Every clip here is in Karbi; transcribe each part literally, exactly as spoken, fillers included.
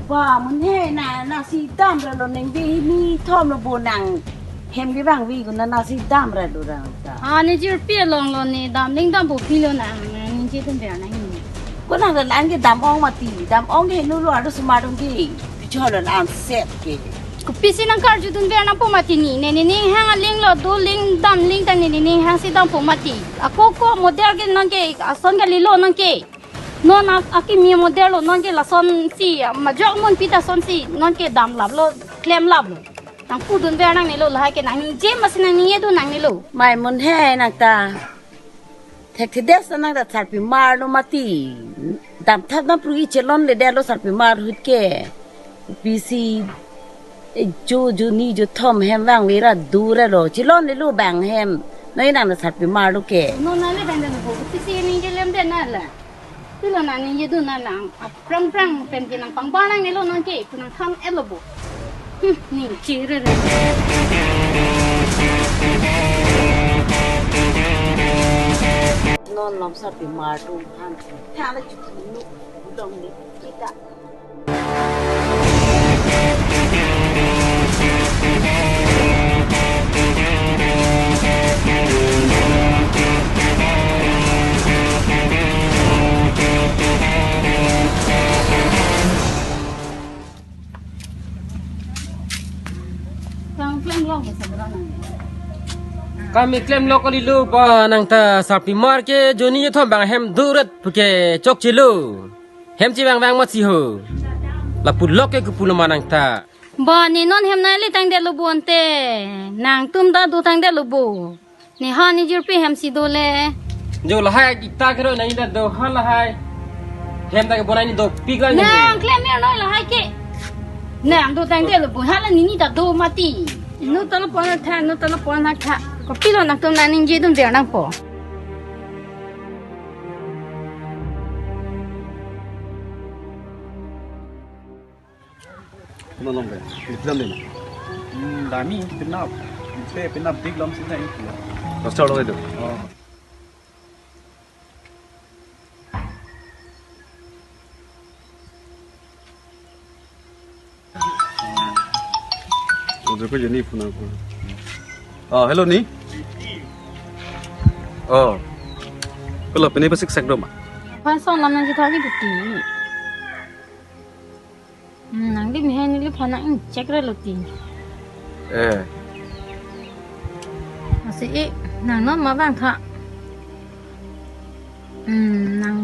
Ba, mun he na, nangsi damra lo neng, bi ni thom lo bo nang. Hem kevang vi ko na, nangsi damra lo ra ta. Ah, ne jirpi along lo ne, dam ling dampo pi lo nang, nang ningje dunver nang ni. Ko nang la lang ke dam-ong mati, dam-ong ke nu lo adu sumar dun ke. Picholo la an set ke. Kopisi nang karjudunver nangpo mati ni, ne ne ning hang aling lo, do ling dam ling ta ne ne ning hangsi dampo mati. Ako ko model ke nonke, ason kalilo nonke. Non a-, akimi model lo nonke lasonsi, ah, majok mun pita sonsi, nonke damlap lo, klemlap lo. Nang pudunver nangne lo, lahai ke nang ningje masi nang ningje dun nangne lo. Mai mun he nang ta. Thekthedes ta nang ta sarpimar lo mati. Damthap nang pru i chelonledet lo sarpimar ahut ke. Pisi, eh, jo, jo ni jo thom hem vangve ra dure lo. Chelonle lo bang hem. Noi nang ta sarpimar lo ke. Non nale bang dan bo. Pisi ningje lemdet nala. Pilo nang ningje dun nang. Aphrang phrang pen ke nang pangbar nangne lo nonke, pu nang tham et lo bo. Hmm, ningje rere. Non lom sarpimar tu han. Tha la chu nu dong ni kita. Kang klem long ke seberang nang. Kami klem long kali lo ba nang ta sarpimar ke jo ni jo thom bang hem duret pu ke chokche lo. Hem chevang vang masi ho. Lapu lok ke kepu lo ma nang ta. Ba ne non hem nangli tangdet lo bonte. Nangtum ta do tangdet lo bo. Ne ha ne jirpi hemsi dole. Jo lahai kita kero nang ida do ha lahai. Hem ta ke bonai ni dopik la ni. Nang klem er no lahai ke. Nang do tangdet lo bo hala ne ni ta do mati. Nu ta lo pon tha, nu ta lo pon tha. Kopilo nangtum nang ningje dunver nangpo. Kuna long ke? Iplam dena. Hmm, dami, pinap. Ipe pinap dik lam sina itu. Rasta lo itu. Oh. Ojo ko jeni phone ako. Oh, hello ni. Oh. Hello, pini pasik sek doma. Pasal lam nang kita lagi bukti. Hmm, nangli mehen neli phone nang check re lo ti. Eh. Asi e, nang non ma vang tha. Hmm, nang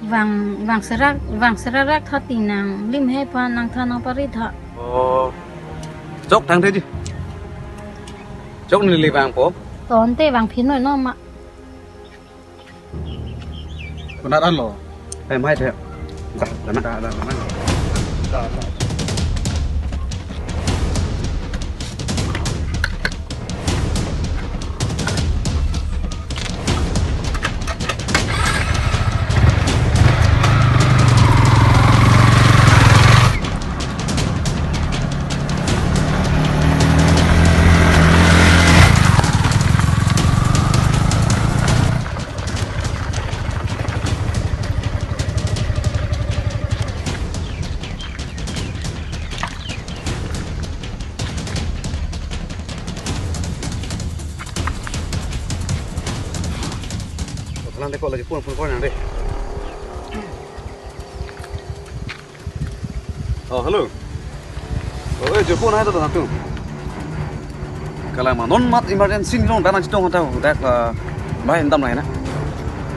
vang, vang serak, vang serak rak tha ti nangli mehen pa nang tha nang pari tha. Oh. Chok thangthe ji. Chok neli vangpo. Tonte vangphi noi non ma. Konat an lo? Eh, mai the. Da, da na. Da, da, da na. Da, da. Thalang de ko lagi phone, phone ko nang de. Oh, hello. Oh, eh, jo phone hai to nangtum. Kalang ma non mat emergency ni long dan chetong ta dak la mai dam lai na.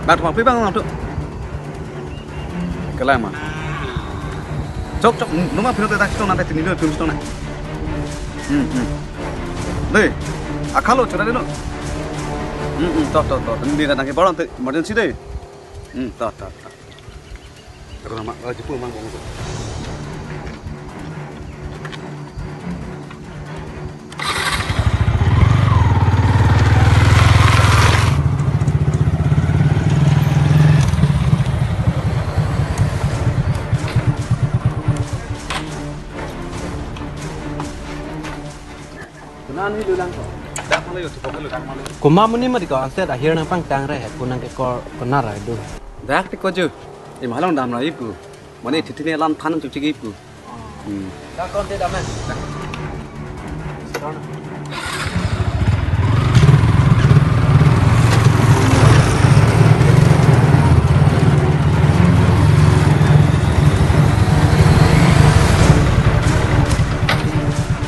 Nangtum pi bang nangtum. Kalang ma. Chok chok, numa phino te dak chetong nang te tini lo phim chetong na. Hmm, hmm. Dei, akhalo chora de no. Hmm, hmm, to, to, to. Tini nang ke baron te emergency dei. Hmm, to, to, to. Ako nama, oh, jepu mang bong. Kunan hi lulang ko. Dak Komat amonit ma dei ko, anset ahir nangpangtang re he, ko nangkekor konat ra do. Dak te ko jo. Imalong dam ra ipu. Mane thitine lam than tu chigi ipu. Hmm. Dak kon te dam eh.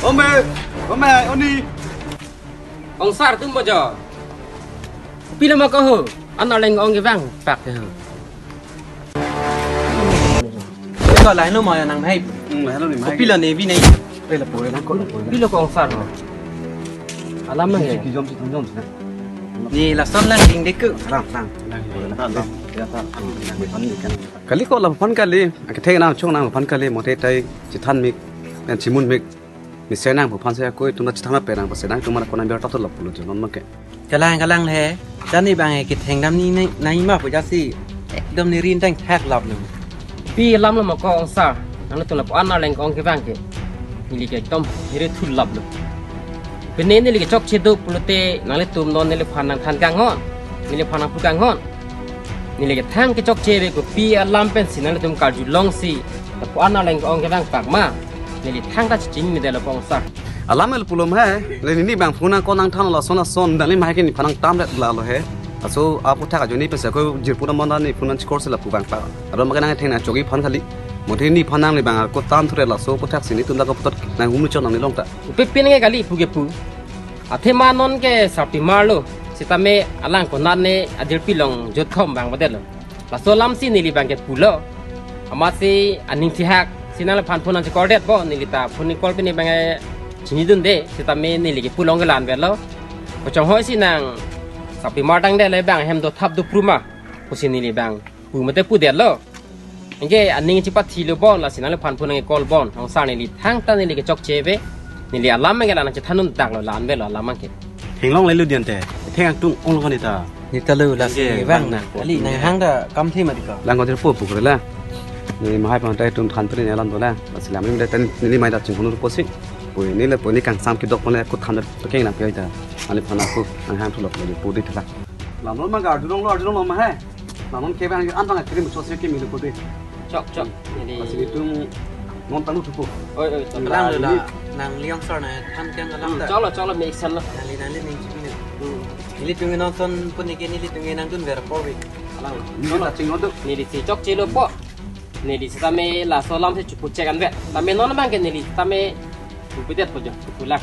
Ome, ome, oni. Ongsar atum bojo. Pilo ma ko ho? An arleng ong kevang pak ke ho. Ko lahelo ma ya nang hai. Hmm, lahelo ni mai. Pilo ne bi nai. Pilo pore nang ko, pore nang. Pilo ko ongsar ho? Alam nang ya. Kijom si kijom si. Ne lason lang ding dek ke. Lang, lang. Lang, lang. Ya, lang. Kali ko laphan kali. Akethek nangchong nangphan kali. Mote tai chethan mik. Yang chimun mik. Mesen nangphan si ako itum ta chethan pe nang pesen nang itum mana ko nang biar tatul lap pulo jonon make. Kalang kalang le. Jani bang ke thengdam ni nai nai ma pu jasi. Ekdom ne rin tang thak lap lo. Pi alam lo ma ko ongsar. Nangtum lapu an arleng ong kevang ke. Neli ke ekdom here thul lap lo. Pine neli ke chokche do pulote nanglitum non neliphan nangthan kanghon. Neliphan nangpu kanghon. Neli ke thang kechokche ave kopi alam pensi nanglitum karjulongsi lapu an arleng ong kevang pak ma. Neli thangta chechini me delo ko ongsar. Alam el pulo ma he, le neli bang phone nang ko nangthan lason lason dali ma ke nephan nangtamdet lalo he. Laso aputhak ajoine pensi ako jirpo dam ma ne phone nangchekor si lapu bang pak. Aro ma ke nangtheng nangchok-i aphan kali. Mote nephan nangli bang ako tam thurdet laso aputhak si netum dak ko putot nanghumri chot nanglilong ta. Upe pin nge kali pu ke pu. Athema non ke sarpi marlo. Sitame alang konat ne adirpi long jotkhom bang padetlo. Laso alamsi neli bang ke pulo. Amatsi aning thihak si nangliphan phone nangchekordet bo, neli ta phone call pine bang chinidunde, sitame neli ke pulong ke la-an vetlo. Kochong hoi si nang sarpi mar tangdet le bang hem do thap do pru ma. Pusi neli bang pu mate pudetlo. Anke aning chepathilo bon, lasi nangliphan phone nangcall bon. Ongsar neli thangta neli ke chokche ave. Neli alam ke la nangchethan un daklo, la-an vetlo alam ke. Henglong lelu diante. Theng angtung ong lo kanita. Neta lo lasi. Anke bang bang na. Ali nang hang da kam the ma dei ko. Lang ko dir po pu kre la. Neli mahai pang tai tum than pre ne alam dola. Lasi lam ni da tan neli mai da chingkunu po si. Pui neli pui neli kangsam kedok pon le ko than da pekeng nang pi ta. Ani phana ko nang hang thulok le pu di thala. Lamlo ma ga arjulonglo, arjulonglo ma he. Lamlo ke bang an bang krim chot si ke milo ko de. Chok, chok. Neli. Lasi itum non tanglo thupo. Oi, oi, chok. Lang lo la. Neli. Nangli ongsar nangthan kang alam da. Choklo, choklo, me iksan lo. Nangli, nangli ning chini. Hmm. Nelitum non son pun ke nelitum nangdun ver por bi. Lang. Neli ta chingno do. Neli si chokchelo po. Neli sitame laso alamsi chepu chek anvet. Tame non bang ke neli sitame pupedet po jo, chepu lang.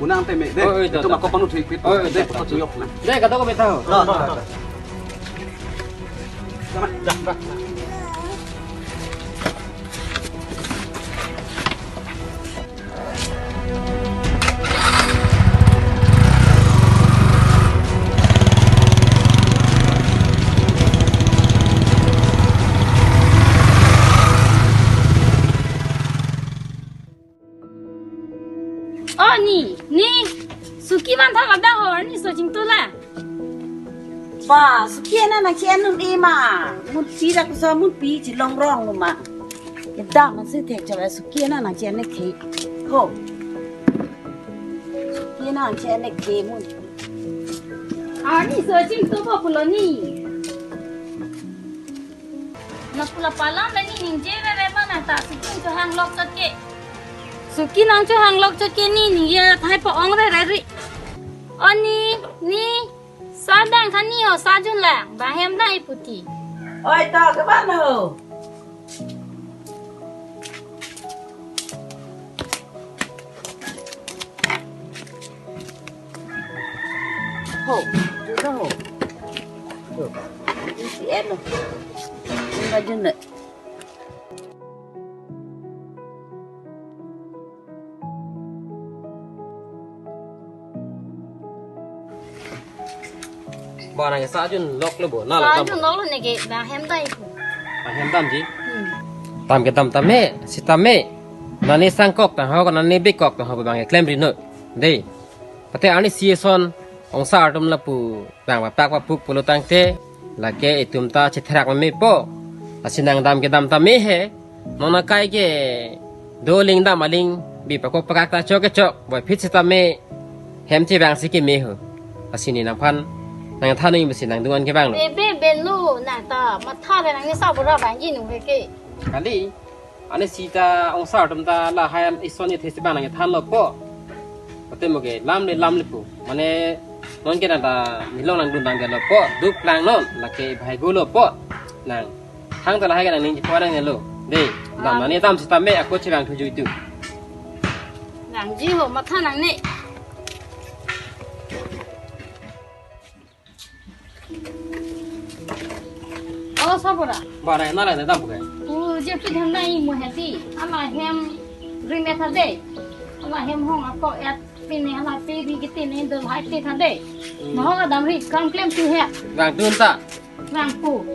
Unang teme, de. Oi, oi, itum ta, ako ta. Panu thik pit. Oi, oi, de, ta, ta, ko ta. Yok lang. De, kadokave ta ho. Lo, lo, lo. O ni, ni, suki man thang ada ho, ni so chingtula. Ba, suki ana nang chen nun e ma. Mun si dak so mun pi chi long rong nu ma. Eda man si thek chaba suki ana nang chen ne the. Ho. Suki ana nang chen ne the mun. Ani so chingtu po pulo ni. Na pula palam le ni ningje re re ma na ta suki nangchohang lok chot ke. Suki nangchohang lok chot ke ni ningje thai po ong re re ri. O ni, ni. Sa dang than ni ho, sa jun lang, bang hem dang iputi. Oi, to, ke ban ho. Ho, tu dah ho. Tu. Isi eno. Ini baju nak. Ba nang sa jun lok lo bo, na la. Sa dam. Jun lok lo ne ke, bang hem dai ko. Bang hem damji. Hmm. Dam kedam tame, sitame. Nani sangkok ta ho, nani bikok ta ho, bang klem ri no. Dei. Pate ani si son, ongsar atum lapu bang papak papuk pulo tangte, lake itum ta chetherak mame po. Lasi nang dam kedam tame he. Non akai ke do aling dam aling bi pakok pakak ta chok ke chok. Boy phit sitame Hem chevang si keme ho. Lasi ne nangphan nangthan nangji pusi nangdun-an kevanglo. Be be be lo nang ta matha le nang ne sabura vangji nu he ke. Kali, ane sita ongsar atum ta lahai ison ithe si bang nangthanlo po. Pate mo ke lam le lam le pu. Mane non ke nang ta nilong nangdun nangdelo po. Duk lang non lake bhai gulo po. Nang. Thang ta lahai ke nangning chepo nangnelo. Dei, dam nang ne dam sitame ako chevang thuju itu. Nangji ho matha nang ne. Oh, sabura. Bara na la dam ke. Oh, je pi tham nai mo hati. Ala hem ri me tha dei. Ala hem hong ako et pine ala pe ri kiti ne dol hai te tha dei. Hmm. Mo ho dam ri kam klem tu he. Vangdun ta. Vangpo.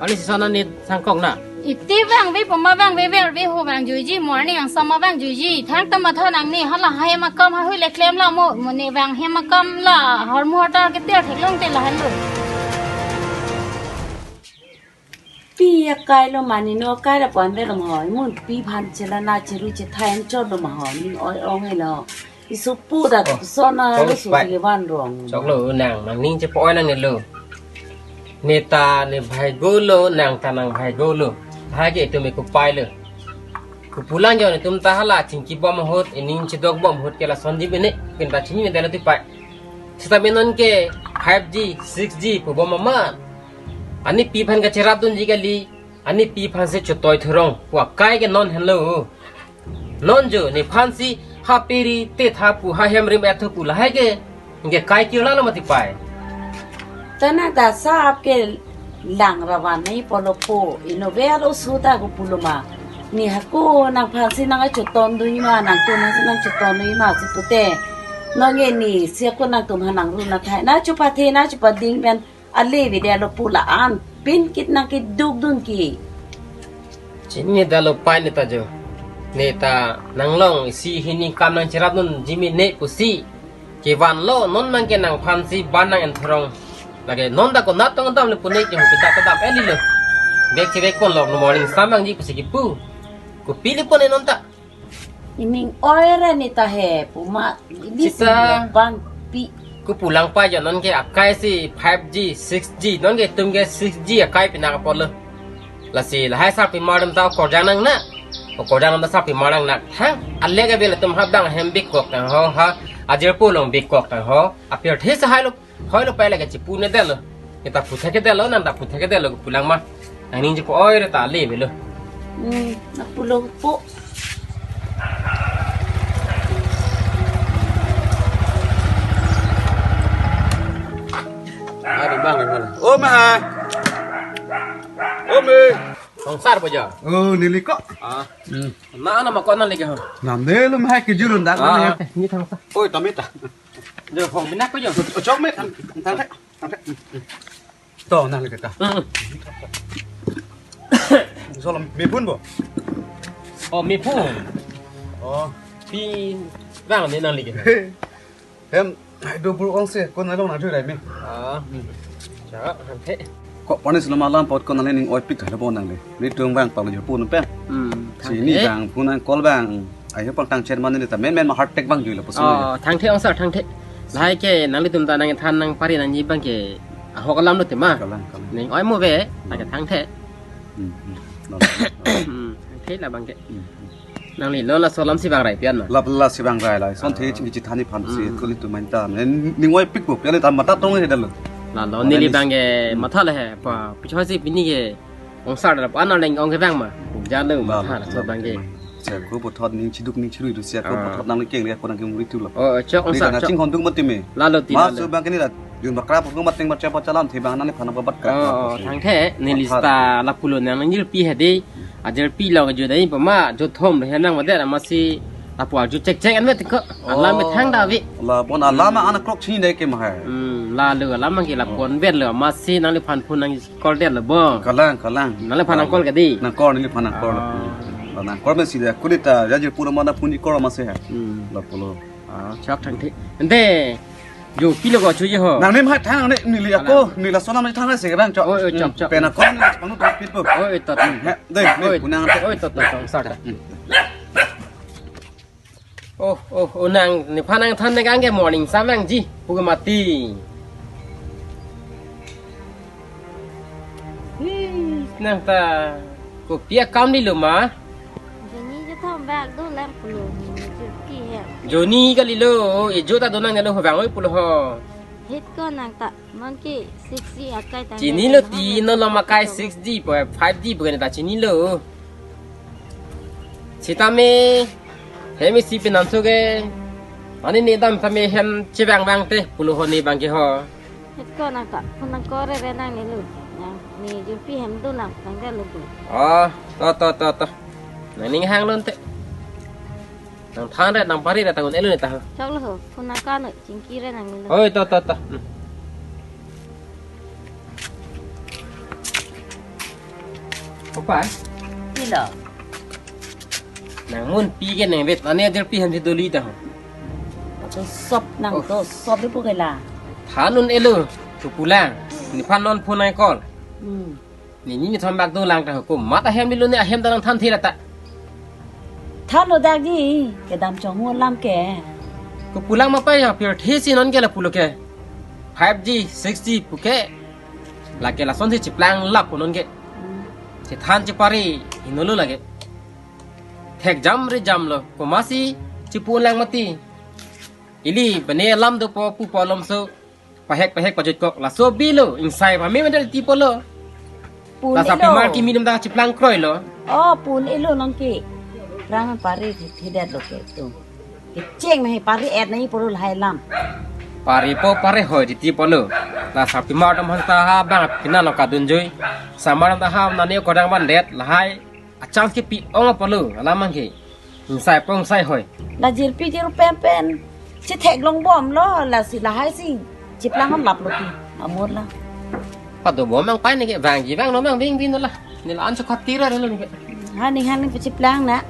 Ani sisana ni sangkok na. Iti vangve poma vangve verve ho vangjuiji morning angsama vangjuiji. Thang ta matha nang ne hala hem akam hahui le klem la mo mo ne vang hem akam la hormu hota ke ter theklong te la hanlo. Pi akai lo mane no akai lapu-an ve lo mo. Imun pi phan chela na cheru chetha en chot lo mo. Ning oi ong e lo. Isu pu da. Oh, sona chok lo su pai. Ke van rong. Choklo nang nangning chepo-oi nangnelo. Ne ta ne bhai gulo, nang ta nang bhai gulo. Bhai ke itum ekupai lo. Kupulang jo netum ta hala chingki bom ahut, ining chedok bom ahut ke lasonji bene, penta chini ne dalo tipai. Sita benon ke five G, six G pu bom ama. Ani pi phan kacherap dunji kali, ani pi phan si chotoi thurong, pu akai ke non henlo. Non jo, nephan si ha pe ri te tha pu ha hem rim et thu pu lahai ke, ke kai kirla lo mati pai. Tana ta sap ke lang ravan nai polo po, ino ve alo su ta ko pulo ma. Ne hako nangphan si nang achoton dun ma, nangtum si nang choton dun ma si pute. Nonke ne si ako nangtum ha nang ru na thai. Na chupa the, na chupa ding pen. Ale video lo pu la-an pin kit nang keduk dun ke. Chini dalo pai ne ta jo. Ne ta nanglong isi hini kam nangcherap dunji mene pusi. Kevan lo non nang ke nangphan si ban nang en thurong. Lake non ta konat tong dam le pu ne ke ho kita ta dam eli lo. Bek chevek pon lo morning samang ji pusi kipu. Kopi le pon e non ta. Ining oi ra ne ta he, puma, ili sita sing pan pi. Kupulang pai jo non ke akai si five G, six G, non ke tum ke six G akai pina kapolo. Lasi lahai sarpi mar dam ta okorjang nang na. Okorjang dam ta sarpi mar nang na. Ha? Alek ke bel tum ha dang hem bikok tang ho ha. Ajir pulong bikok tang ho. Apir the sa hai lo. Hoi lo pai lake chipu ne delo. Kita puthe ke delo, nang ta puthe ke delo, pulang ma. Nangning chipu oi re ta le belo. Hmm, na pulo po. Ada bang mana? Oh, ma. Oh, me. Ongsar po ja. Oh, neli kok. Ah. Hmm. Na, na ma kok na lagi ho. Nam de lo ma ke jurun dak. Ah. Eh, ini thang sa. Oi, tamita. Jo, hong binak ko jo. Chok me, thang, thang, thang, thang. To, nang lagi ta. Hmm. Solom, me phun bo? Oh, me phun. Oh. Pi, bang, ne nang lagi. Hem, hai do bur ong se, kon along nang jui rai me. Ah. Hmm. Cha, han the. Ko panis lo malam pot kon nang ning oi pik thalo bon nang le. Ni tung bang pang jur pun pe. Hmm. Si ni bang phun nang call bang. Ayo pang tang chairman ni ta men men ma heart attack bang jui lo pusu. Oh, thang the ong sir, thang the. Lahai ke nanglitum ta nangthan nangpari nangji bang ke ahok alam lo tema. Kalang, kalang. Ning oi mo be, ta ke thang the. Hmm, hmm. No, no, no. Hmm, thang the la bang ke. Hmm, hmm. Nangli lo laso alam si bang rai pian ma. La la si bang rai la. Son the. Ah. Chingki chithani phan si. Hmm. Kuli tu main ta. Ning oi pik bo pian ta mata tong he dalo. La lo neli bang ke matha le he. Pa, pichoi si pini ke ong sar da pa na leng ong ke bang ma. Jalo la, matha la, la, so bang ke. Sia ko puthot ning chiduk ning chirui tu sia ko. Ah. Puthot nang keng le ko nang keng uri tu la. Oh, chok ong sar, chok. Ni ta na ching hondung mati me. Lalo ti, lalo. Masu bang ke ni la. Jun bakra pukung mateng baca pacalan thi bang nang le phana babat kra. Oh, thang the, ne lista lapulo nang nang jirpi he de. Ajirpi lo ju dai pama ju thom he nang made masi lapu ju chek chek an met ko. Alam me thang da vi. La bon alam ana krok chini dai ke ma hai. Hmm, lalo alam ke la pon vet lo masi nang le phan phun nang call det lo bo. Kalang, kalang. Nang le phan nang call ke di. Nang call, nang le phan nang call. Ah. La nang call men si da kulita ya je pura mana phun i call masi hai. Hmm. Lapulo. Ah, chok thang the. Ante, jo pilo ko chu je ho. Nang nem hai thang ne neli ako, neli la sonam thang se bang chok. Oi, oi, chok, chok. Pena kon ni panu to pit po. Oi, oi, tot. Hmm, he, de, oi, ne kunang te. Oi, tot, tot, tot, sar. Hmm. Oh, oh, oh, nang, nephan nangthan nang ke morning samang ji, pu ke mati. Hi, nang ta, kopi akam lilo ma? Joni je thom bak do lang pulo, ni je pi he. Joni kalilo, ejo ta do nang lo ho bang oi pulo ho. Hit ko nang ta, monkey six G akai ta. Chinilo ti, non lo ma akai six G po, five G po ne ta chinilo. Sitame, hem isi pinanso ke. Mane ne dam tame hem chevang vang te, pulo ho ne bang ke ho. Hit ko nang ka, phone nang ko rere nang ne lo. Nang ne jirpi hem do nang tanggal lo tu. Oh, to, to, to, to. Nang ning hang lon te. Nangthan re, nang pari re, ta un-e lo ne ta ho. Choklo ho, phone nang ka no, chingki re nang ne lo. Oi, to, to, to. Hmm. Opa. Ilo. Nang mun pi ke nang vet, ane ajar pi hem si doli ta ho. To sop nang, oh, to sop di pu ke la. Than un-e lo, tu pulang. Nephan non phone nang call. Hmm. Ne ni ne thom bak do lang ta ho, komat ahem lilo ne ahem ta nangthan thi la ta. Than lo dak ji, kedam chong ho lam ke. Ko pulang ma pa ya, pirthe si non ke la pulo ke. Five G, six G pu ke. Lake lason si chiplang lap ko non ke. Hmm. Chethan chepari, hingno lo lake. Thek jam re jam lo, komat si chipu lang mati. Ili, bene alam dopo, pupo alam so, pahek pahek pajut kok, laso bilo, ingsai pame medal ti polo. Pun ta sapi ilo. Mar kimi dum ta chiplang kroi lo. Oh, pun ilo nang ke. Rang pari thi-, thidet lo ke tu. Kecheng me pari et nai poro lahai lam. Pari po pari hoi di ti polo. Ta sapi mar dum han ta ha bang pina lo kadun joi. Samar dum ta ha nani kodang ban det lahai. Achang ke pi ong apolo, alam mang ke. Ingsai pong sai hoi. La jirpi jiru pen pen. Chethek long bom lo, lasi lahai si. Chiplang ham lap lo pi. Amor la. Pado bom mang pai ne ke bang ji bang no mang bing bin la. Ne la an so khati ra lo ne ke. Ha ni han ni chiplang na.